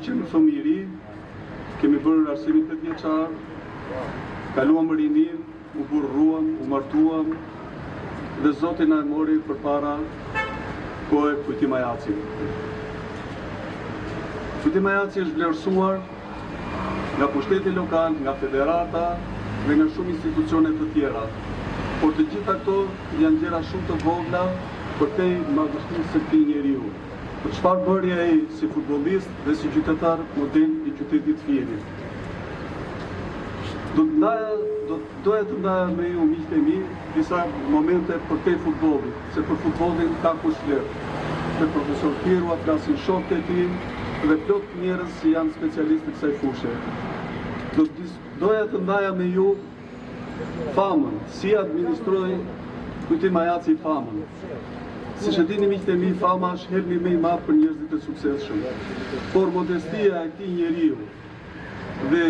që në fëmijëri, kemi bërë arsimin tetëvjeçar, kaluam rininë, u burrëruam, u martuam dhe Zoti na e mori përpara kohe Kujtim Ajacin. Kujtim Ajaci është vlerësuar nga pushteti lokal, nga federata dhe nga shumë institucione të tjera. Por të gjitha këto janë gjëra shumë të vogla përtej madhështisë së këtij njeriu. Për çfarë bëri ai si futbollist dhe si qytetar model i qytetit të Fierit. Do të ndaja, do të doja të ndaja me ju miqtë e mi disa momente përtej futbollit, se për futbollin ka kush flet. Flet profesor Pirua, flasin shokët e tij dhe plot njerëz që janë specialistë të kësaj fushe. Do të doja të ndaja me ju Famën, si administroi Kujtim Ajaci famën. Siç e dini miqtë e mi, fama është helmi më i madh për njerëzit e suksesshëm. Por modestia e këtij njeriu dhe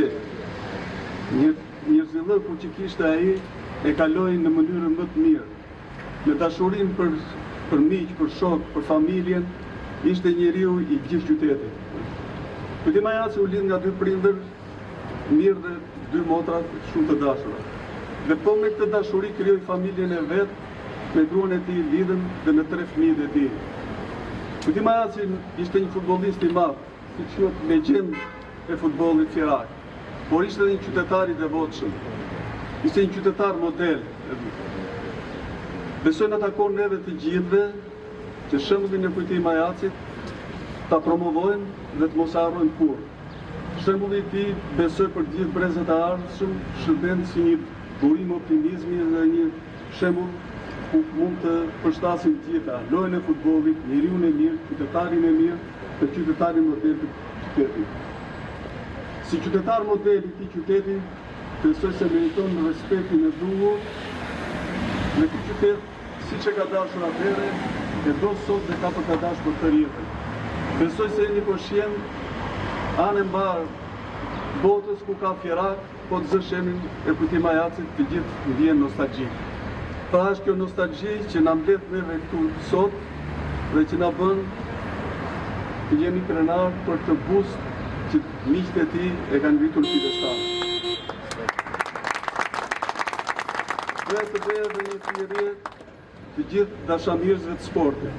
njerëzillëku që kishte ai e kaloi në mënyrën më të mirë. Me dashurinë për për miq, për shokë, për familjen, ishte njeriu i gjithë qytetit. Kujtim Ajaci u lind nga dy prindër mirë dhe dy motrat shumë të dashura. Dhe po me këtë dashuri krijoi familjen e vet, me gruan e tij Lidën dhe me tre fëmijët e tij. Kujtim Ajaci ishte një futbollist i madh, siç quhet legjendë e futbollit fierak, por ishte edhe një qytetar i devotshëm. Ishte një qytetar model. Besoj na takon neve të gjithëve që shembullin e Kujtim Ajacit ta promovojmë dhe të mos e harrojmë kurrë. Shembulli i tij, besoj për të gjithë brezat e ardhshëm, shërben si një burim optimizmi dhe një shembull ku mund të përshtasim të gjitha, lojën e futbollit, njeriun e mirë, qytetarin e mirë dhe qytetarin model të qytetit. Si qytetar model i këtij qyteti, besoj se meriton respektin e duhur dhe ky qytet Siç e ka dashur atëherë, e do sot dhe ka për ta dashur për tërë jetën. Besoj se jeni koshient anë e mbarë botës ku ka fierak, po të zësh emrin e Kujtim Ajacit të gjithë ndihen nostalgjikë. Pra është kjo nostalgji që na mbledh neve këtu sot dhe që na bën të jemi krenarë për këtë bust që miqtë e tij e kanë ngritur në piedestal. Doja të bëja edhe një thirrje të gjithë dashamirësve të sportit.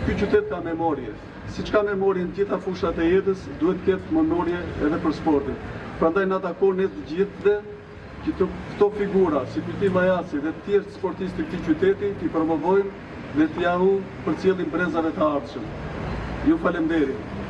Ky qytet ka memorie. Siç ka memorie në të gjitha fushat e jetës, duhet të ketë memorie edhe për sportin. Prandaj na takon ne të gjithëve që të, këto figura, si Kujtim Ajaci dhe të tjerë sportistë të këtij qyteti, t'i promovojmë dhe t'jua përcjellim brezave të ardhshëm. Ju faleminderit.